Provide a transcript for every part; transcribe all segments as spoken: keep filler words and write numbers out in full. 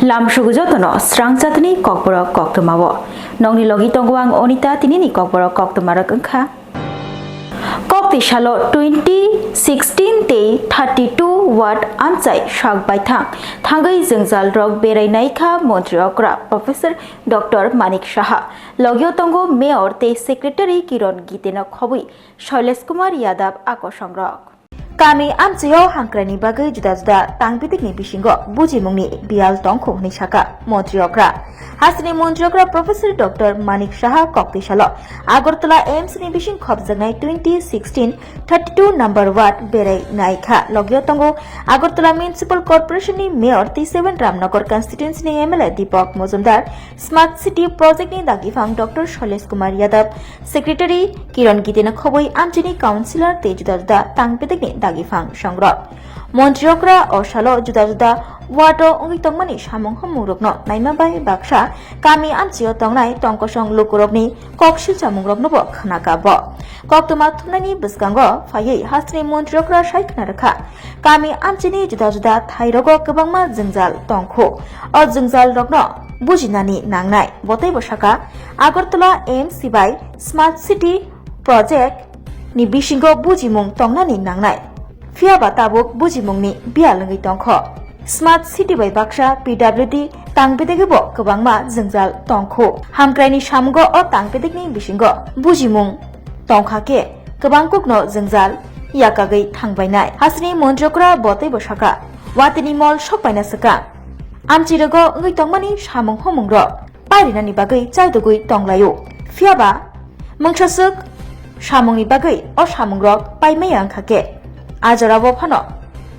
Lamsugu jotono srang chatni kokborok koktwmao. Nongni logi tongo ang Onita, tinini kokborok koktwmarok wngkha. Kokti salo twenty sixteen tei thirty two ward amchai sak baithang thangwi jwngjal rok berai naikha montri okra Professor Doctor Manik Saha. Logio tongo Mayor tei Secretary Kiron Gitena khobwi Shailesh Kumar Yadav akosong rok. Kami amchaio hamkraini bagwi juda juda tangbitikni bisingo bujimungni biyal tongkho hwnwi saka montri okra. Hasteni montri okra Professor Doctor Manik Saha kokti salo Agartala A M C ni bising khopjaknai twenty sixteen thirty two number ward berai naikha. Logio tongo Agartala Municipal Corporation ni Mayor tei seven Ramnagar constituency ni M L A Deepak Mojumdar, Smart City Project ni dagiphang Doctor Shailesh Kumar Yadav, Secretary Kiron Gitena khobwi amchaini councillor tei juda juda tangbitikni dagiphang songrok. Montri okra o salo juda juda ward o wngwi tongmani samung humung rokno naima bai baksa kami amchaio tongnai tongkosong lukurokni kok silchamungroknobo khnaka bo. Koktwma thumnaini bwskango phaiwi hasteni montri okra sai khna rwkha, kami amchaini juda juda thairogo kwbangma jwngjal tongkhu. O jwngjal rokno bujinani nangnai. Bo teibo saka, Agartala A M C bai Smart City Project ni bisingo bujimung tongnani nangnai. Phiya ba tabuk bujimungni biyal wngwi tongkho. Smart City bai baksa P W D tangbidigibo kwbangma jwngjal tongkhu. Hamkraini samungo o tangbidigni bisingo bujimung tongkha khe kwbang kukno jwngjal yakagwi thangbainai. Hasteni montri okra bo teibo saka, watini mol sokpaina swkang amchirogo wngwi tongmani samung humungrok pairinani bagwi chaidugwi tonglaio. Phiya ba mungsaswk samungni bagwi o samungrok paimaya wngkha khe, a jorao phano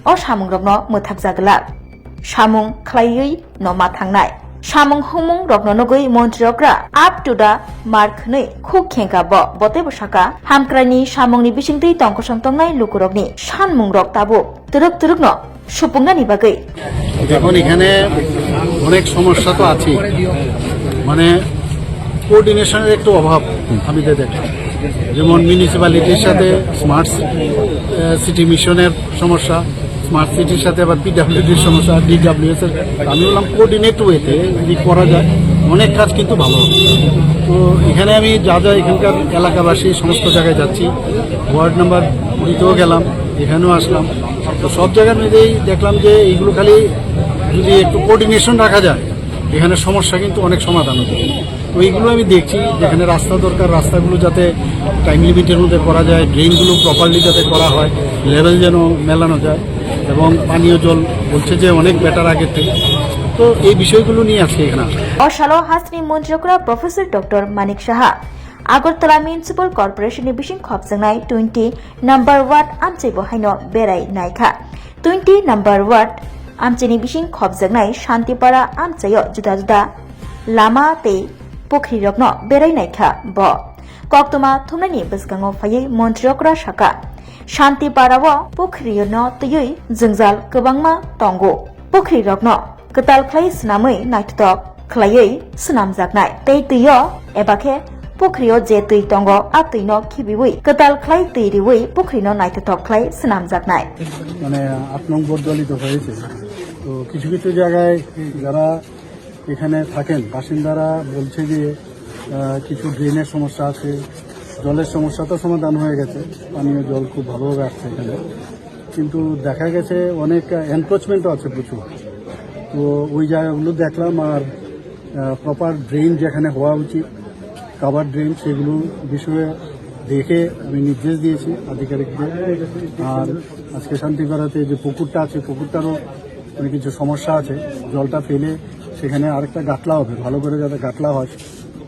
o samungrokno mwthakjak glak. Samung khlaiwi no ma thangnai. Samung humung rokno nugwi montri okra up to the mark hwnwi khuk khengkha bo. Bo teibo saka, hamkraini samungni bisingtwi tongkosong tongnai lukurokni sanmungrok tabuk twrwk twrwkno supungnani bagwi. এখন এখানে অনেক সমস্যা তো আছে, মানে কোঅর্ডিনেশনের একটু অভাব আমি তো দেখলাম, যেমন মিউনিসিপ্যালিটির সাথে স্মার্ট সিটি মিশনের সমস্যা, স্মার্ট সিটির সাথে আবার পিডাব্লিউডির সমস্যা, ডিডাব্লিউএস এর। আমি বললাম কোঅর্ডিনেট ওয়েতে যদি করা যায় অনেক কাজ কিন্তু ভালো হবে। তো এখানে আমি যা যা এখানকার এলাকাবাসী সমস্ত জায়গায় যাচ্ছি, ওয়ার্ড নাম্বার কুড়িতেও গেলাম, এখানেও আসলাম। তো সব জায়গার মধ্যেই দেখলাম যে এইগুলো খালি যদি একটু কোঅর্ডিনেশন রাখা যায়, এখানে সমস্যা কিন্তু অনেক সমাধান হবে। তো এইগুলো আমি দেখছি, যেখানে রাস্তা দরকার রাস্তাগুলো যাতে টাইম লিমিটের মধ্যে করা যায়, ড্রেনগুলো প্রপারলি যাতে করা হয়, লেভেল যেন মেলানো যায়, এবং পানীয় জল বলছে যে অনেক বেটার আগের থেকে। তো এই বিষয়গুলো নিয়ে আজকে এখানে আসা। O salo hasteni montri okra Professor Doctor Manik Saha Agartala Municipal Corporation ni bising khopjaknai twenty number ward amchai bo haino berai naikha. Twenty number ward amchaini bising khopjaknai Shantipara amchaio juda juda lama tei pukhri rokno berai naikha bo. Koktwma thumnaini bwskango phaiwi montri okra saka, Shantipara o pukhri no twiwi jwngjal kwbangma tongo. Pukhri rokno kwtal khlai swnamwi naithotok khlaiwi swnamjaknai tei twio eba khe pukhrio je twi tongo, a twino khibiwi kwtal khlai twi riwi pukhrino naithotok khlai swnamjaknai. মানে আট নং বোর্ড দলিত হয়েছে। তো কিছু কিছু জায়গায় যারা এখানে থাকেন বাসিন্দারা বলছে যে আহ, কিছু ড্রেনের সমস্যা আছে, জলের সমস্যা তো সমাধান হয়ে গেছে, পানীয় জল খুব ভালোভাবে আসছে এখানে। কিন্তু দেখা গেছে অনেক এনক্রোচমেন্টও আছে প্রচুর। তো ওই জায়গাগুলো দেখলাম, আর প্রপার ড্রেন যেখানে হওয়া উচিত, কাভার ড্রেন, সেগুলো বিষয়ে দেখে আমি নির্দেশ দিয়েছি আধিকারিকদের। আর আজকে শান্তিপাড়াতে যে পুকুরটা আছে, পুকুরটারও মানে কিছু সমস্যা আছে, জলটা ফেলে সেখানে আরেকটা গাটলা হবে, ভালো করে যাতে গাটলা হয়,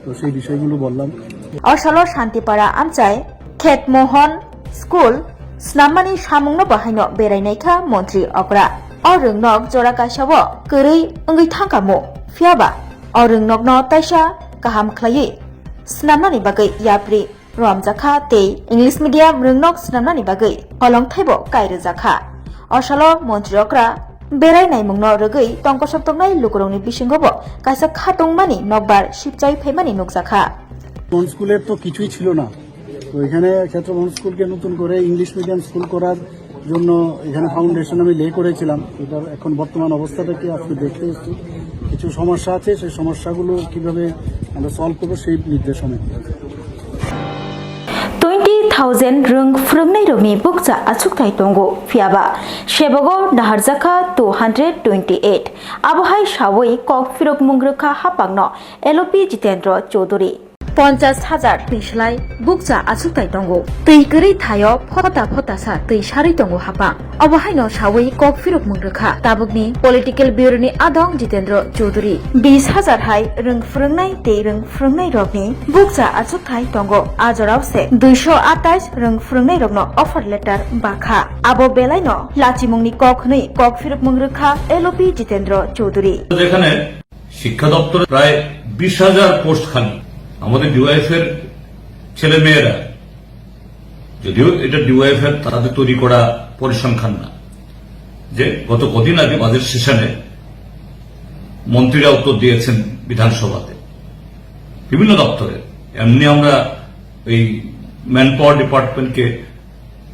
তো সেই বিষয়গুলো বললাম। O salo Shantipara amchai Khetmohon School snammani samungno bo haino berai naikha montri okra. O rwngnok jora kaisao kwrwi wngwi thangkha mu, phiyaba o rwngnokno taisa kaham khlaiwi snamnani bagwi yapri romjakha tei English medium rwngnok swnamnani bagwi holongthaibo kai rwjakha. O salo montri okra berai naimungno rwgwi tongkosok tongnai lukurokni bisingobo kaisa khatungmani nokbar sipchai phaimani nukjakha. কোন স্কুলের তো কিছুই ছিল না, তো এখানে ক্ষেত্রমোহন স্কুলকে নতুন করে ইংলিশ মিডিয়াম স্কুল করার জন্য এখানে ফাউন্ডেশন আমি লে করেছিলাম। এটার এখন বর্তমান অবস্থাটা কি আজকে দেখতে এসেছি। কিছু সমস্যা আছে, সেই সমস্যাগুলো কিভাবে আমরা সলভ করবো, সেই নির্দেশ আমি দিতে চাই। Twenty thousand rwng phwrwngnairokni bukcha achukthai tongo, phiyaba sebogo naharjakha two hundred twenty eight. Abohai sawi kok phirokmung rwkha hapangno L O P Jitendra Chowdhury. Ponchas hajar twi slai bukcha achukthai tongo. Twi kwrwi thaio phota phota sa twi sarwi tongo hapang. Obo haino sawi kok phirokmung rwkha tabukni Political Bureau ni adong Jitendra Chowdhury. Bis hajar hai rwng phwrwngnai tei rwng phwrwngnairokni bukcha achukthai tongo. A jorao se duiso atais rwng phwrwngnairokno offer letter bakha. Abo belaino lachimungni kok hwnwi kok phirokmung rwkha L O P Jitendra Chowdhury. যেখানে শিক্ষা দপ্তরে প্রায় বিশ হাজার পোস্ট খালি। আমাদের ডিওয়াইএফ এর ছেলে মেয়েরা, যদিও এটা ডিওয়াইএফ এর তাদের তৈরি করা পরিসংখ্যান না, যে গত কদিন আগে বাজেট সেশনে মন্ত্রীরা উত্তর দিয়েছেন বিধানসভাতে বিভিন্ন দপ্তরে। এমনি আমরা এই ম্যানপাওয়ার ডিপার্টমেন্টকে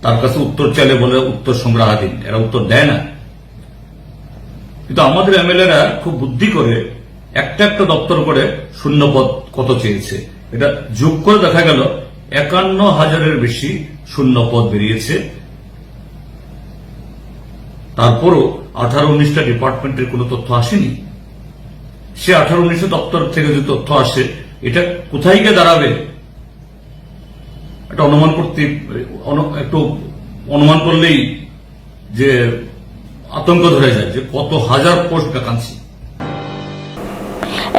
তার কাছে উত্তর চাইলে বলে উত্তর সংগ্রহাধীন, এরা উত্তর দেয় না। কিন্তু আমাদের এমএলএরা খুব বুদ্ধি করে একটা একটা দপ্তর করে শূন্য পদ কত চেয়েছে, এটা যোগ করে দেখা গেল একান্ন হাজারের বেশি শূন্য পদ বেরিয়েছে। তারপরও আঠারো উনিশটা ডিপার্টমেন্টের কোনো তথ্য আসেনি। সে আঠারো উনিশটা দপ্তর থেকে যে তথ্য আসে, এটা কোথায় গিয়ে দাঁড়াবে, একটা অনুমান করতে, অনু-, একটু অনুমান করলেই যে আতঙ্ক ধরে যায় যে কত হাজার post vacancy.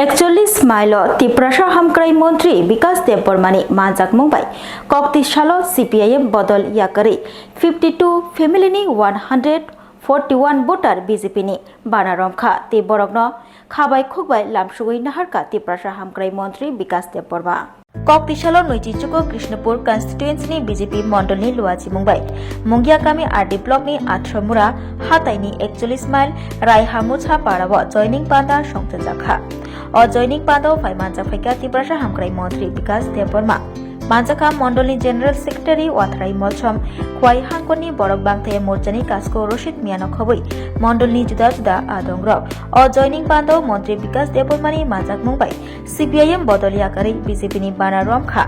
Ekchollis mile o Tiprasa hamkrai montri Bikas Debbarmani manjakmung bai kokti salo C P I M bodol yakarwi fifty two family ni one hundred forty one voter B J P ni bana romkha tei borokno khabai khukbai lamsugwi naharkha Tiprasa hamkrai montri Bikas Debbarma. Kokti salo nwichi chuko Krishnapur constituency ni B J P mondol ni luachimung bai Mungia kami R D block ni Athramura hatai ni ekchollis mile Raiha Mucha para o joining panda songchajakha. O joining panda o phai manjak phaikha Tiprasa hamkrai montri Bikas Debbarma. Manjakha mondol ni general secretary Watharai Molsom, Khwai hangkor ni borok bangthai morcha ni kasko Roshid Miano khobwi mondol ni juda juda adong rok. O joining panda o montri Bikas Debbarma ni manjakmung bai C P I M bodol yakarwi B J P ni bana romkha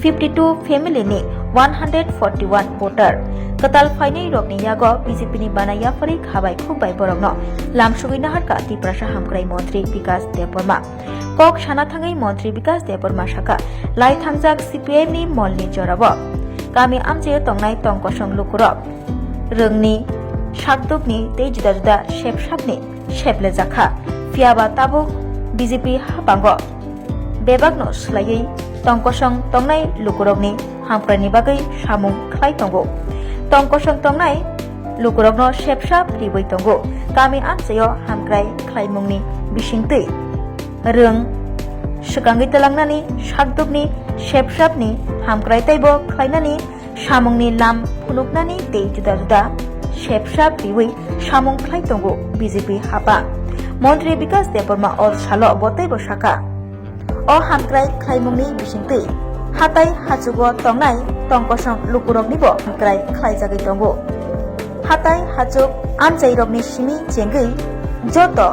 fifty two family ni one hundred forty one voter. Kwtal phainwi rokni yago B J P ni bana yapharwi khabai khukbai borokno lamsugwi naharkha Tiprasa hamkrai montri Bikas Debbarma. Kok sana thangwi montri Bikas Debbarma sakha, lai thangjak C P I M ni mol ni jorao kami amchaio tongnai tongkosong lukurok rwngni, sakdukni tei juda juda sepsapni seplejakha. Phiyaba tabuk B J P hapango bebakno swlaiwi tongkosong tongnai lukurokni hamkraini bagwi samung khlai tongo. Tongkosong tongnai lukurokno sepsap riwi tongo. Kami amchaio hamkrai khlaimungni bisingtwi rwng swkangwi twlangnani, sakdukni sepsapni hamkrai teibo khlainani, samungni lam phunuknani tei juda juda sepsap riwi samung khlai tongo B J P hapang. Montri Bikas Debbarma o salo bo teibo sakha, o hamkrai khlaimungni bisingtwi hatai hachugo tongnai tongkosong lukuroknibo hamkrai khlaijagwi tongo. Hatai hachuk amchairokni simi chengwi joto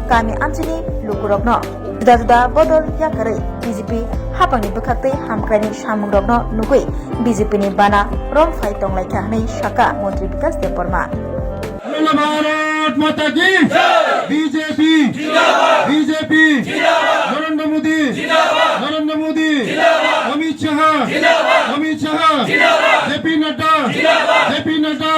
kami amchaini lukurokno juda juda bodol yakarwi B J P hapangni bwkhaktwi hamkraini samungrokno nugwi B J P ni bana romphai tonglaikha hwnwi sakha Montri Bikas Debbarma. बोलो भारत माता की, BJP, BJP, Narendra मोदी, नरेंद्र मोदी, अमित शाह, अमित शाह, जेपी नड्डा, जेपी Nadda.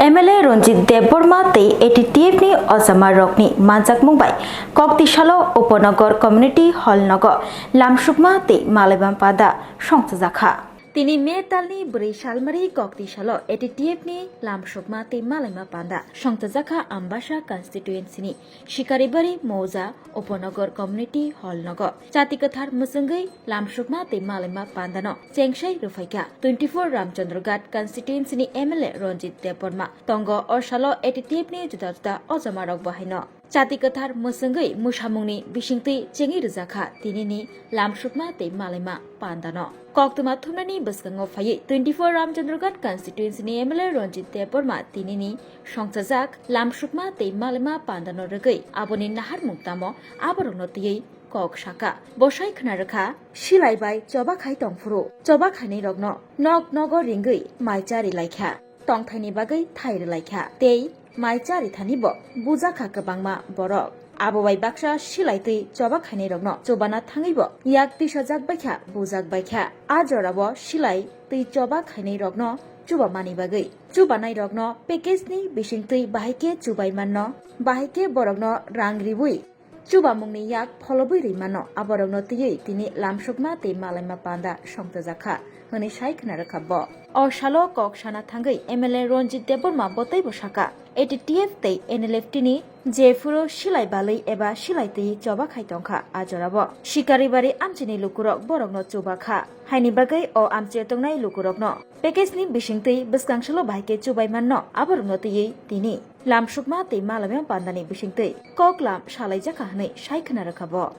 M L A Ranjit Debbarma tei A T T F ni ojama rokni manjakmung bai kokti salo Upanagar Community Hall nogo lamsukma tei malaima panda songchajakha. Tini May talni bwrwi salmari kokti salo A T T F ni lamsukma tei malaima panda songchajakha Ambasa constituency ni Shikaribari Mouza Upanagar Community Hall nogo. Chati kwthar mwchwngwi lamsukma tei malaima pandano chengsai rwphaikha twenty four Ramchandra Ghat constituency ni M L A Ranjit Debbarma. Tongo o salo A T T F ni juda juda ojamarok bo haino. Chati kwthar mwswngwi mwsamungni bisingtwi chengwi rwjakha tinini lamsukma tei malaima pandano. Koktwma thumnani bwskango phaiwi twenty-four Ramchandraghat constituency ni M L A Ranjit Debbarma tinini songchajak lamsukma tei malaima pandano rwgwi aboni naharmung tamo aborokno twiwi kok saka. Bo sai khna rwkha, silai bai choba khai tongphuru, choba khainai rokno nok nogo ringwi mai chari laikha, tongthaini bagwi thai rwlaikha tei mai chari thani bo bujakha kwbangma borok. Abo bai baksa silai twi choba khainai rokno chubana thangwi bo yak tisajak baikha, bujak baikha. A jorao silai twi choba khainai rokno chubamani bagwi chubanai rokno package ni bisingtwi bahai khe chubai manno, bahai khe borokno rang riwi chubamungni yak pholobwi rwi mano, aborokno twiwi tini lamsukma tei malaima panda songchajakha, hwnwi sai khna rwkha bo. O salo kok sana thangwi M L A Ranjit Debbarma bo teibo saka, A T T F tei N L F T ni jephuru silai balwi eba silai twi choba khai tongkha, a jorao Sikaribari amchini lukurok borokno chubakha. Haini bagwi o amchio tongnai lukurokno package ni bisingtwi bwskang salo bahai khe chubai manno, aborokno twiwi tini lamsukma tei malaima pandani bisingtwi koklam salaijakha hwnwi sai khna rwkha bo.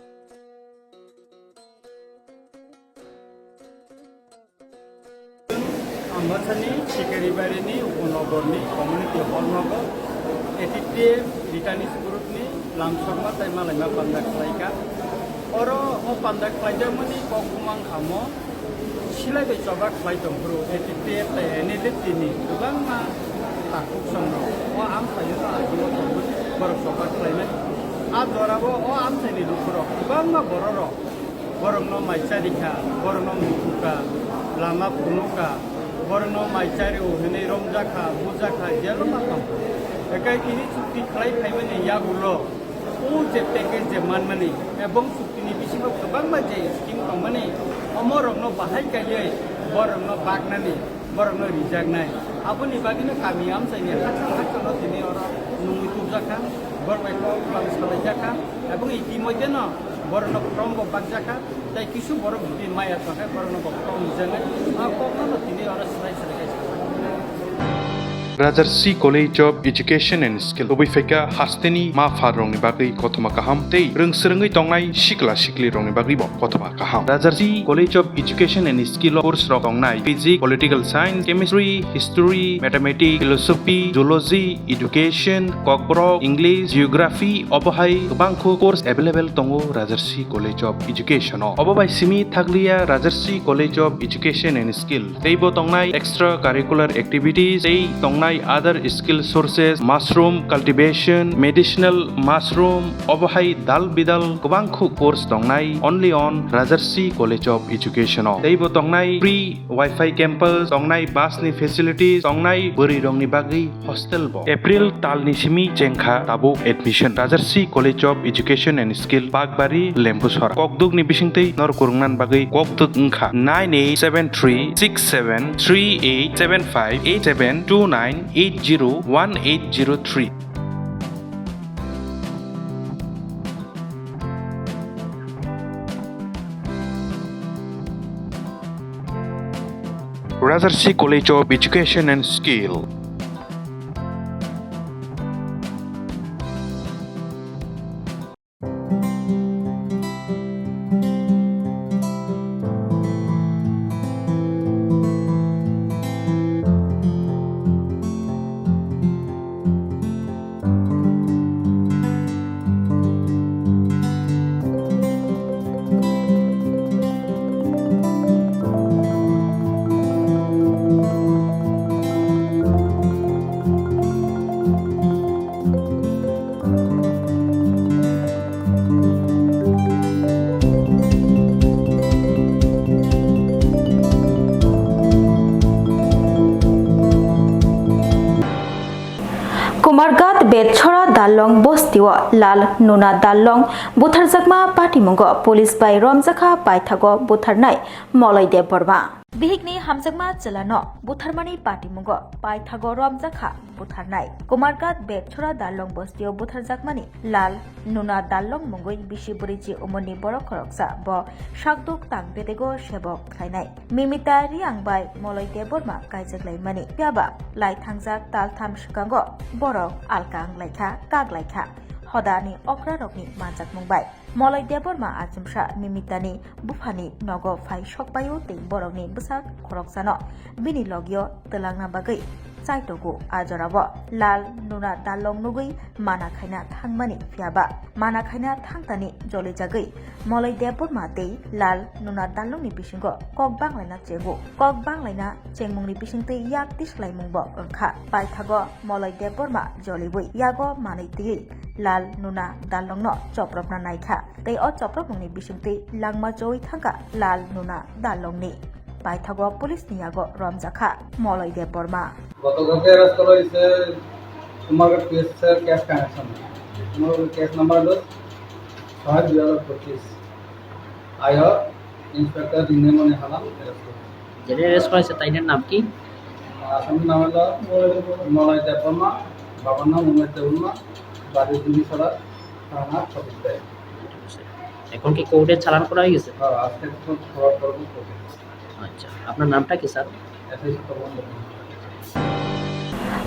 Ambasani Sikaribarini Upanogorni community hall nogo A T T F returnees group ni lamsokma tei malaima panda khlaikha. Oro o panda khlaijakmani kok bumang kha mo, silai bai choba khlai tongphuru A T T F tei N L F T ni kwbangma takhuk songrok o amchaio no agini borok choba khlainai. A jorao o amchaini lukurok kwbangma bororok borokno mai charikha, borokno muchukha, lama phunukha, borokno mai chario hinwi romjakha, bujakha, jelo ma tongkha. Ekai tini chukti khlai phaimani yagulo o je package je manmani ebong chuktini bisingo kwbangma je scheme tongmani, omorokno bahai kaiwi borokno baknani, borokno rijaknai. Aboni bagwino kami amchaini hakchal hakchalo tini oro nungwi tubjakha, borok bai kok bang salaijakha, ebong itimoidheno borokno form bo bakjakha, tei kisu borok jodi maya tongkhe borokno bo form rijaknai. A kokno tini oro swlai swlai khe Rajarsi College of Education and Skill. Tubui phaikha hasteni ma pharrokni bagwi kothoma kaham tei rwng swrwngwi tongnai sikla siklirokni bagwibo kothoma kaham. Rajarsi College of Education and Skill o course rok tongnai Physics, Political Science, Chemistry, History, Mathematics, Philosophy, Zoology, Education, Kokborok, English, Geography, obo hai kwbangkhu course available tongo Rajarsi College of Education o. Obo bai simi thakliya Rajarsi College of Education and Skill. Teibo tongnai extra curricular activities, tei tongnai other skill sources, mushroom cultivation, medicinal mushroom, obo hai dal bidal kwbangkhu course tongnai only on Rajarsi College of Education o. Teibo tongnai free Wi-Fi campus, tongnai bus ni facilities, tongnai bwrwi rokni bagwi hostel bo. April talni simi chengkha tabuk admission. Rajarsi College of Education and Skill, Bakbari, Lembusora. Kokdukni bisingtwi norok kwrwngna bagwi kokduk wngkha nine eight seven three six seven three eight seven five eight seven two nine eight zero one eight zero three. Rajarsi College of Education and Skill. Kumarghat Betchora Darlong bostio Lal Nuna Darlong butharjakma patimungo police bai romjakha paithago butharnai Moloi Debbarma. Bihikni hamjakma chwlano butharmani patimungo paithago romjakha butharnai. Kumarghat Betchora Darlong bostio butharjakmani Lal Nuna Darlong mungwi bisi bwrwi ji umorni borok khoroksa bo sakduk tang bedego sebok khlainai. Mimita Riang bai Moloi Debbarma kaijak laimani. Phiya ba lai thangjak taltham swkango borok alka wnglaikha, kak laikha. hodani okrarokni manjakmung bai. Moloi Debbarma achomsa Mimitani buphani nogo phai sokpaio tei borokni bwsak khoroksano bini logio twlangna bagwi chaitogo. A jorao Lal Nuna Dalong nugwi mana khaina thangmani, phiyaba mana khaina thangtani jolijagwi Moloi Debbarma tei Lal Nuna Dalongni bisingo kok banglaina chengo. Kok banglaina chengmungni bisingtwi yak tislaimungbo wngkha. Paithago Moloi Debbarma joliwi yago manwi twiwi Lal Nuna Dalongno chopropna naikha tei o chopropmungni bisingtwi langma chowi thangkha Lal Nuna Dalongni. Paithago police ni yago romjakha Moloi Debbarma. গতকালকে অ্যারেস্ট করা হয়েছে Kumarghat PSC sir cash connection. Kumarghat cash number হলো ছয় দুই হাজার পঁচিশ। আয়ো ইন্সপেক্টর রিঙ্গেমণি হালাম অ্যারেস্ট করেছে। যেটা অ্যারেস্ট করা হয়েছে তাইটার নাম কি? আসামির নাম হলো মলয় দেববর্মা, বাবার নাম উমেশ দেববর্মা, বাড়ি দুলিছড়া, থানা সদর। এখন কি কোর্টে চালান করা হয়ে গেছে? হ্যাঁ, আজকে তো খবর করবো কোর্টে। আচ্ছা, আপনার নামটা কি স্যার? এসআই সত্যবান Debbarma.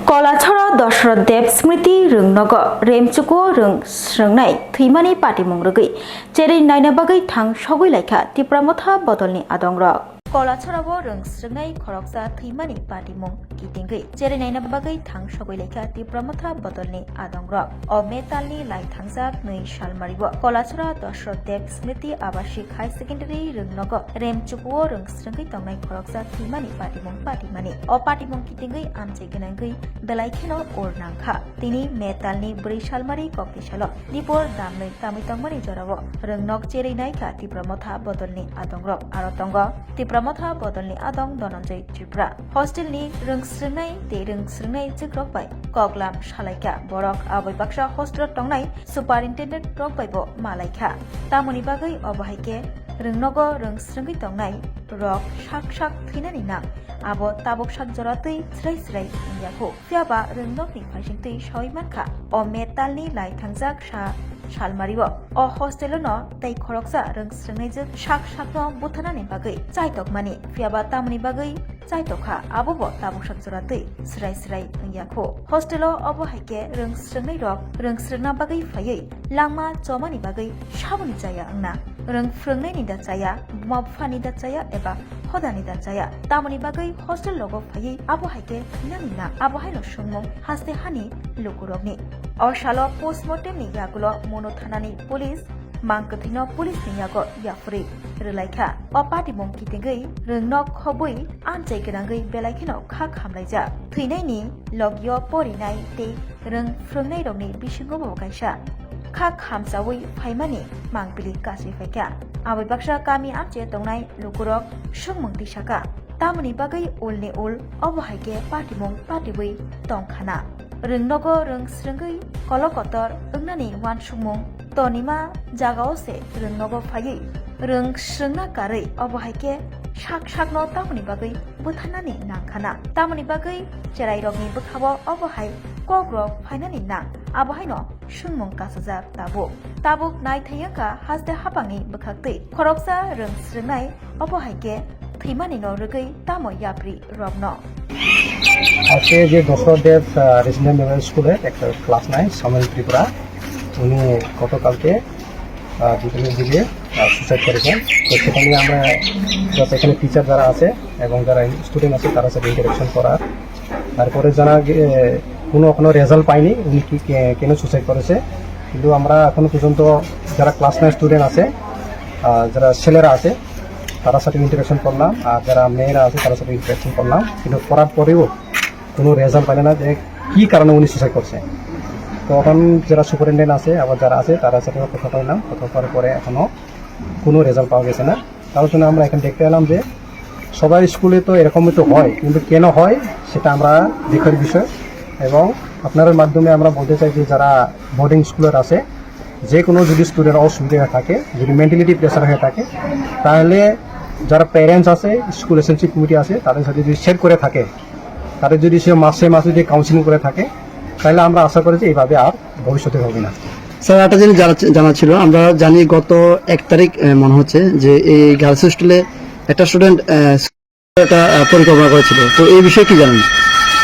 Kolachora Dosrot Deb Smriti Rwngnogo Remchukuo Rwng Srwngnai Thwimani Patimung Rwgwi Cherwi Naina Bagwi Thang Sogwi Laikha Tipra Motha Bodolni Adongrok. Kolachorao rwng srwngnai khoroksa thwimani patimung kitingwi cherwi naina bagwi thang sogwi laikha Tipra Motha Bodolni adongrok. O May talni lai thangjak nwi salmario Kolachora Dosrot Deb Smriti Abasik High Secondary Rwngnogo Remchukuo rwng srwngwi tongnai khoroksa thwimani patimung patimani. O patimung kitingwi amchai gwnangwi belai kheno ur nangkha. Tini May talni bwrwi salmari kokti salo dipor damnwi tamwi tongmani jorao rwngnok cherwi naikha Tipra Motha Bodolni adongrok. Aro tongo Tipra Motha Bodolni adong Dhananjay Tripura. Hostelni rwng srwngnai tei rwng srwngnai jwkrok bai koklam salaikha borok. Aboi baksa hostelo tongnai superintendent rok baibo malaikha. Tamoni bagwi obo hai khe rwngnogo rwng srwngwi tongnai rok sak sak thwinani nang. Abo tabuk sak jora twi srai srai wngya kho. Phiyaba rwngnokni phaisingtwi saui mankha. O May talni lai thangjak sa salmario o hostelo no tei khoroksa rwng srwngnaijwk sak sakno butharnani bagwi chaitokmani. Phiyaba tamoni bagwi chaitokha, abobo tabuk sak jora twi srai srai wngya kho. Hostelo obo hai khe rwng srwngnai rok rwng srwngna bagwi phaiwi langma chomani bagwi saboni chaya wngna. Rwng phrwngnaini da chaya, buma buphani da chaya eba hodani da chaya. Tamoni bagwi hostel rogo phaiwi abo hai khe thwinani nang. Abo haino swngmung haste hani lukurokni. O salo postmortemni yagulo Mono thanani police mang kwthwino police ni yago yapharwi rwlaikha. O patimung kitingwi rwngnok khobwi amchai gwnangwi belai kheno kha khamlaijak. Thwinaini logio porinai tei rwng phrwngnairokni bisingobo kaisa kha khamchaui phaimani mangpili kasui phaikha. Aboi baksa kami amchai tongnai lukurok swngmung tisakha, tamoni bagwi ulni ul obo hai khe patimung patiui tongkhana. Rwngnogo rwng srwngwi kolo kotor wngnani uansukmung tonima jagao se rwngnogo phaiwi rwng srwngna karwi obo hai khe sak sakno tamoni bagwi butharnani nangkhana. Tamoni bagwi cherairokni bwkhao obo hai kokrok phainani nang, abo haino swngmung kasajak tabuk. Tabuk naithai wngkha haste hapangni bwkhaktwi. Khoroksa rwng srwngnai obo hai khe thwimanino rwgwi tamo yapri rokno. আজকে যে দশরথ দেব, আহ, residential Memorial স্কুলের একটা class nine, সামিল ত্রিপুরা, উনি গতকালকে, আহ, বিকেলের দিকে, আহ, সুসাইড করেছেন। তো সেটা নিয়ে আমরা যত এখানে টিচার যারা আছে এবং যারা স্টুডেন্ট আছে, তারা সাথে ইন্টারাকশন করার, তারপরে জানা গে-, কোনো এখনো রেজাল্ট পাইনি উনি কি, কে-, কেন সুসাইড করেছে। কিন্তু আমরা এখনো পর্যন্ত যারা ক্লাস নাইন স্টুডেন্ট আছে, আহ, যারা ছেলেরা আছে, তারা সাথে ইন্টারাকশন করলাম, আর যারা মেয়েরা আছে, তারা সাথে ইন্টারাকশন করলাম, কিন্তু করার পরেও কোনো রেজাল্ট পাইলে না যে কী কারণে উনি সুসাইড করছে। তো এখন যারা সুপারিনটেন্ডেন্ট আছে, আবার যারা আছে, তারা সাথে কথা বললাম, কথা বলার পরে এখনো কোনো রেজাল্ট পাওয়া গেছে না। তার জন্য আমরা এখন দেখতে এলাম যে সবার স্কুলে তো এরকমই তো হয়, কিন্তু কেন হয় সেটা আমরা দেখার বিষয়। এবং আপনাদের মাধ্যমে আমরা বলতে চাই যে যারা বোর্ডিং স্কুলের আছে, যে কোনো যদি স্টুডেন্ট অসুবিধা হয়ে থাকে, যদি মেন্টালিটি প্রেশার হয়ে থাকে, তাহলে যারা প্যারেন্টস আছে, স্কুল এসএলসি কমিটি আছে, তাদের সাথে যদি শেয়ার করে থাকে, তাদের যদি সে মাসে মাসে যদি কাউন্সিলিং করে থাকে, তাহলে আমরা আশা করি যে এইভাবে আর ভবিষ্যতে হবে না। স্যার, একটা জিনিস জানা, জানা ছিল, আমরা জানি গত এক তারিখ, আহ, মনে হচ্ছে যে এই গার্লস হোস্টেলে একটা স্টুডেন্ট, আহ, একটা, আহ, পরিকল্পনা করেছিল, তো এই বিষয়ে কি জানেন?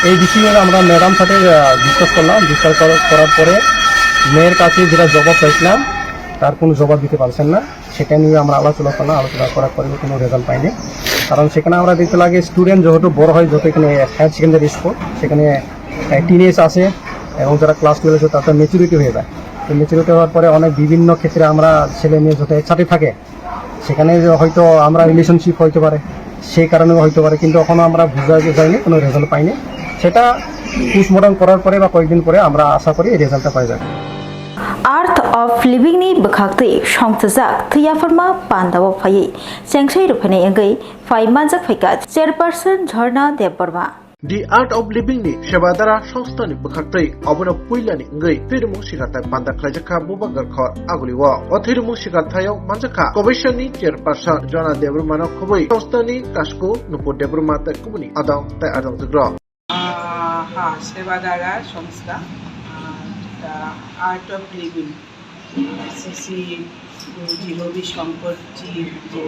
এই বিষয়ে আমরা ম্যাডাম সাথে, আহ, ডিসকাস করলাম। ডিসকাস করার, করার পরে মেয়ের কাছে যেটা জবাব চাইছিলাম, তার কোনো জবাব দিতে পারছেন না। সেটা নিয়ে আমরা আলোচনা করলাম, আলোচনা করার পরেও কোনো রেজাল্ট পাইনি। কারণ সেখানে আমরা দেখতে লাগে স্টুডেন্ট যেহেতু বড় হয়, যত এখানে হায়ার সেকেন্ডারি স্কুল, সেখানে টিনেজ আছে এবং যারা ক্লাস টুয়েলভ আছে তাদের ম্যাচুরিটি হয়ে যায়। তো ম্যাচুরিটি হওয়ার পরে অনেক বিভিন্ন ক্ষেত্রে আমরা ছেলে মেয়ে যত একসাথে থাকে, সেখানে যে হয়তো আমরা রিলেশনশিপ হইতে পারে, সেই কারণে হইতে পারে, কিন্তু এখনো আমরা বুঝা যায়নি, কোনো রেজাল্ট পাইনি। সেটা পোস্টমর্টম করার পরে বা কয়েকদিন পরে আমরা আশা করি এই রেজাল্টটা পাই যাবে। Art of Living ni bwkhaktwi songchajak thwiyaphorma pandao phaiwi chengsai rwphaini wngwi phai manjak phaikha Chairperson Jhorna Debbarma. The Art of Living ni Sebadara songstha ni bwkhaktwi obono puila ni wngwi thwirwmung sikarthai panda khlaijak kha Bubagra khor Aguli o. O thwirwmung sikarthai o manjak kha Commission ni Chairperson Jhorna Debbarma no khobwi songstha ni kasku Nupur Debbarma tei kubuni adong tei adong jwk rok. আহ, হ্যাঁ, সেবাধারা সংস্থা, আহ, The Art of Living, Shri শ্রী গুরুজি রবিশঙ্করজির যে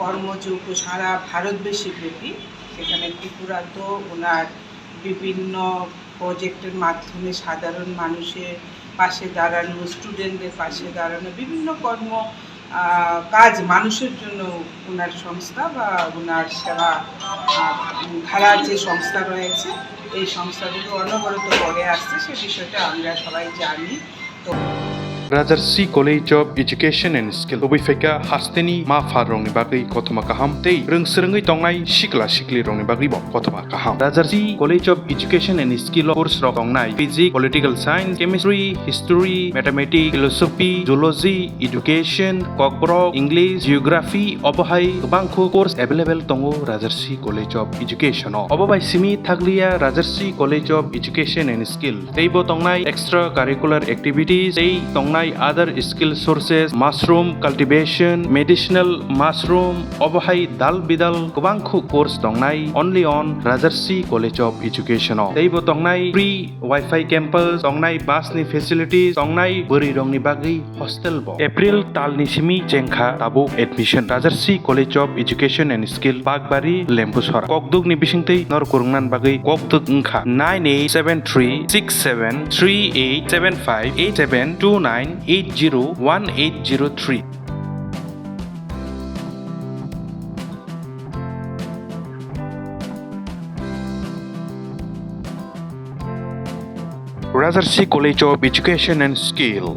কর্মযজ্ঞ সারা ভারতবর্ষব্যাপী, সেখানে ত্রিপুরাতেও ওনার বিভিন্ন প্রজেক্টের মাধ্যমে সাধারণ মানুষের পাশে দাঁড়ানো, স্টুডেন্টদের পাশে দাঁড়ানো, বিভিন্ন কর্ম, আহ, কাজ মানুষের জন্য ওনার সংস্থা বা ওনার সেবা, আহ, ধারার যে সংস্থা রয়েছে, এই সংস্থাগুলো অনবরত করে আসছে, সে বিষয়টা আমরা সবাই জানি। তো Rajarsi College of Education and Skill, kubui phaikha hasteni ma pha rokni bagwi kothoma kaham tei rwng swrwngwi tongnai sikla sikli rokni bagwi bo kothoma kaham. Rajarsi College of Education and Skill o course rok tongnai physics, political science, chemistry, history, mathematics, philosophy, zoology, education, kokborok, English, geography, obo hai kwbangkho course available tongo Rajarsi College of Education o. Obo bai simi thakliya Rajarsi College of Education and Skill. Teibo tongnai extra curricular activities, tei tongnai other skill sources, mushroom cultivation, medicinal mushroom, obo hai dal bidal kwbangkho course tongnai only on Rajarsi College of Education o. Teibo tongnai free Wi-Fi campus, tongnai bus ni facilities, tongnai bwrwi rokni bagwi hostel bo. April tal ni simi chengkha tabuk admission. Rajarsi College of Education and Skill, Bakbari, Lembusora. Kokduk ni bisingtwi nor kwrwngna bagwi kokduk wngkha nine eight seven three six seven three eight seven five eight seven two nine eight zero one eight zero three. Rajarsi College of Education and Skill.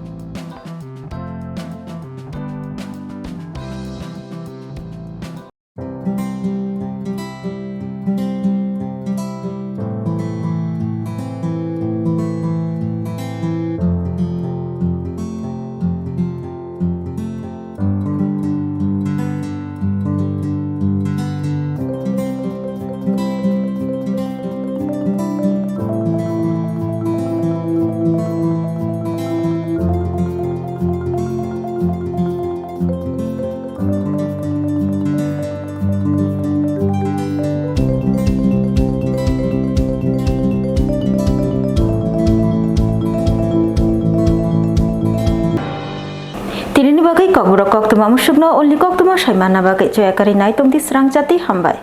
Tinini bagwi kokborok koktwma musukno ulni koktwma saimanna bagwi choya karwi nai tongdi srang jati hambai.